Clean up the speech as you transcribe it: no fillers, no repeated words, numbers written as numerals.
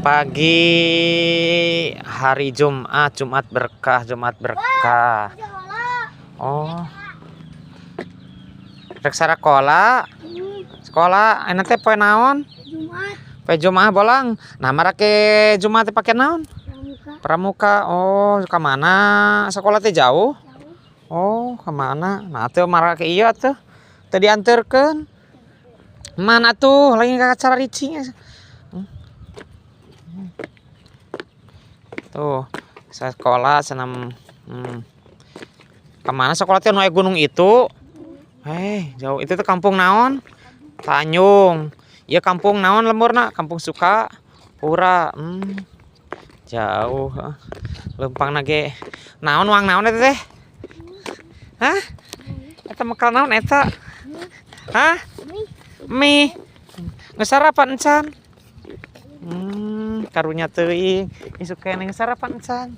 Pagi hari Jumat, Jumat berkah, Jumat berkah. Oh. Rek sarakola. Sekolah enak teh poe naon? Jumat. Poe Jumat bolang. Nah, marake Jumat teh pake naon? Pramuka. Pramuka. Oh, ka mana? Sekolah teh jauh? Jauh. Oh, ka mana? Nah, atuh marake ieu atuh. Teu dianterkeun. Mana tuh lagi ka acara ricing. Tuh, sekolah senam. Kemana sekolah teh nu aya gunung itu? Jauh. Itu tuh kampung naon? Tanjung. Iya kampung naon lemburna? Kampung Sukapura. Jauh. Lempang ge. Naon wang naon eta teh? Hah? Eta mekal naon eta? Hah? Mie. Geus sarapan encan? Karunya teuing. Isuk keneh sarapan encan.